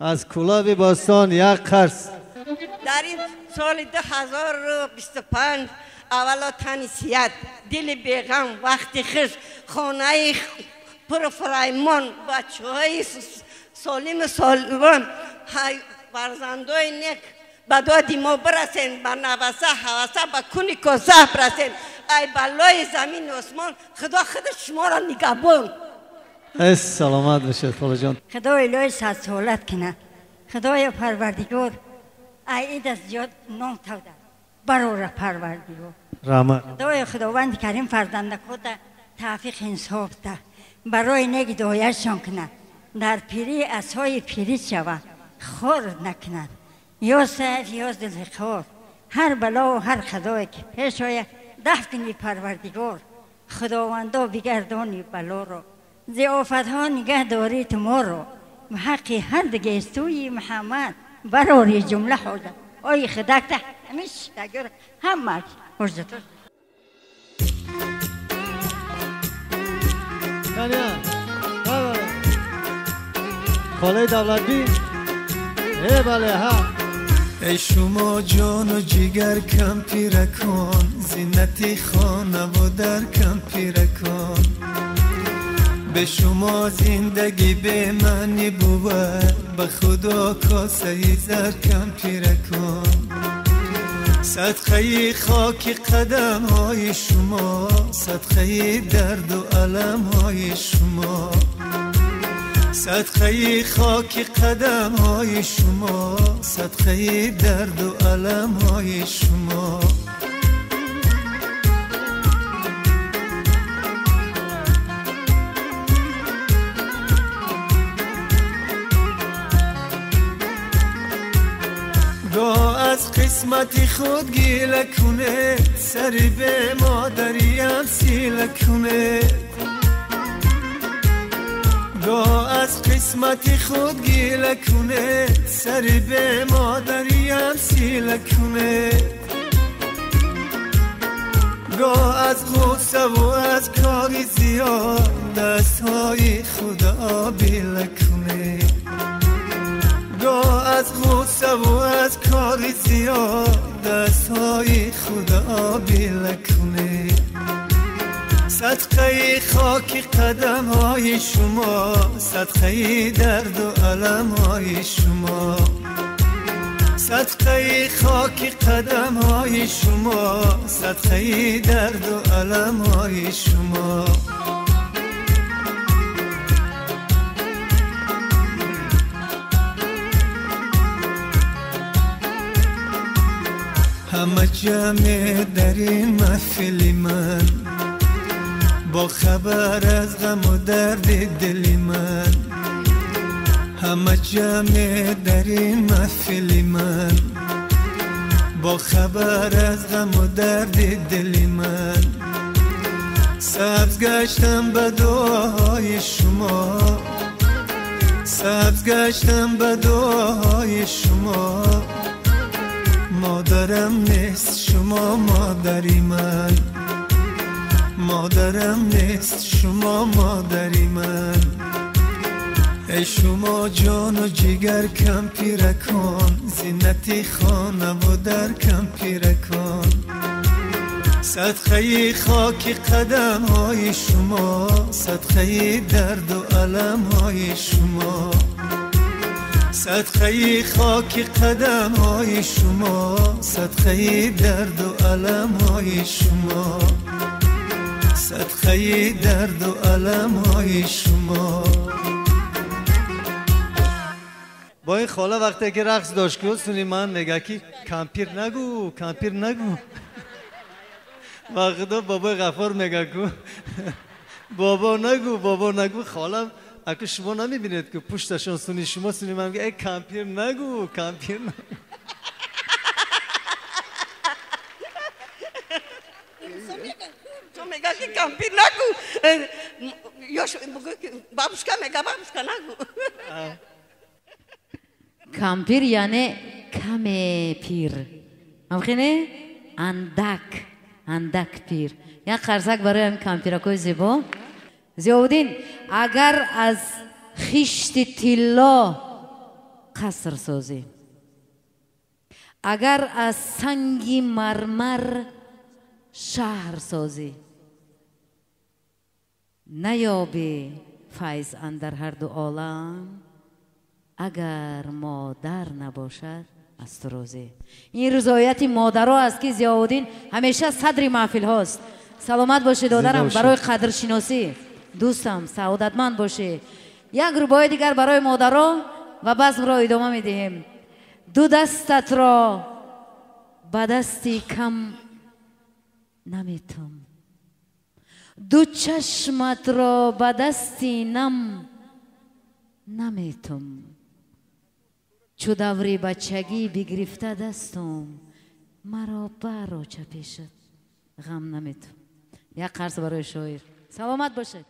Аз Кӯлоби бостон як қарс. Дар ин соли 2025 аввало тани сиҳат, дили беғам, вақти хуш, хонаи пурфураймон, бачаҳои солиму солим, фарзандои нек ба доди мо бирасен, ба наваса ҳаваса, ба куни коса бирасен. Ай балои замину осмон, Худо худаш шуморо нигаҳбон. Эй саломат бошед холаҷон. Худои илоҳи садсолат кунад. Худоё Парвардигор, ай ид аз зиёд ном тавда барора Парвардигор. Раҳмат. Худоё Худованди Карим фарзандакота тавфиқ инсоф да, барои нек ҳидоятшон кунад, дар пирӣ асои пирӣ шавад, хор накунад. Ё Сайф, ё Зулфиқор, ҳар балову ҳар қазое ки пеш ояд дафъ кунӣ Парвардигор. Худовандо бигардони балоро, зи офатҳо нигаҳ дорӣ ту моро, ба ҳаққи ҳар дигестӯи Муҳаммад барори ҷумла ҳоҷат. Ой худакта ҳамиш тагир ҳамаш ҳоҷатош. Холаи давлатӣ э бале ҳа. Эй шумо ҷону ҷигар кампиракон, зинати хонаву дар кампиракон. Бе шумо зиндагӣ бемаънӣ бувад, ба Худо косаи зар кампиракон. Садқаи хоки қадамҳои шумо, садқаи дарду аламҳои шумо. Садқаи хоки қадамҳои шумо, садқаи дарду аламҳои шумо. Гоҳ аз қисмати худ гила кунед, сари бемодариам сила кунед. Гоҳ аз қисмати худ гила кунед, сари бемодариам сила кунед. Гоҳ аз ғуссаву аз кори зиёд дастҳои худо била кунед. Гоҳ аз ғуссаву аз кори зиёд дастҳои худо била кунед. Садқаи хоки қадамҳои шумо, садқаи дарду аламҳои шумо. Садқаи хоки қадамҳои шумо, садқаи дарду аламҳои шумо. Ҳама ҷамъ дар ин маҳфили ман, бо хабар аз ғаму дарди дили ман. Ҳама ҷамъ дар ин маҳфили ман, бо хабар аз ғаму дарди дили ман. Сабз гаштам ба дуоҳои шумо, сабз гаштам ба дуоҳои шумо. Модарам нест, шумо модари ман. Модарам нест, шумо модари ман. Эй шумо ҷону ҷигар кампиракон, зинати хонаву дар кампиракон. Садқаи хоки қадамҳои шумо, садқаи дарду аламҳои шумо. Садқаи хоки қадамҳои шумо, садқаи дарду аламҳои шумо. Садқаи дарду аламҳои шумо. Бо ин хола вақте ки рақс дошт ку, суни ман мега ки кампир нагӯ, кампир нагӯ. Ва худо бобои Ғаффор мега ку, бобо нагӯ, бобо нагӯ. Хола аку шумо намебинед ку пушташон суни шумо, суни ман мега эй кампир нагӯ, кампир нагӯ. Ту мега ки кампир нагӯ, ёш бабушка мега бабушка нагӯ. Кампир яъне каме пир. Мамхине? Андак, андак пир. Як қарсак барои ҳамин кампиракҳои зебо. Зиёвуддин, агар аз хишти тилло қаср созӣ, агар аз санги мармар шаҳр созӣ, наёбӣ файз андар ҳар ду олам, агар модар набошад аз ту розӣ. Ин ризояти модаро аст, ки Зиёвуддин ҳамеша садри маҳфилҳост. Саломат бошед, додарам, барои қадршиносӣ, дӯстам, саодатманд бошед. Як рубои дигар барои модаро ва базмро идома медиҳем. Ду дастатро ба дасти кам наметум, ду чашматро ба дасти нам наметум, чу даври бачагӣ бигирифта дастум, маро баро чапешад ғам наметум. Як қарз барои шоир. Саломат бошед.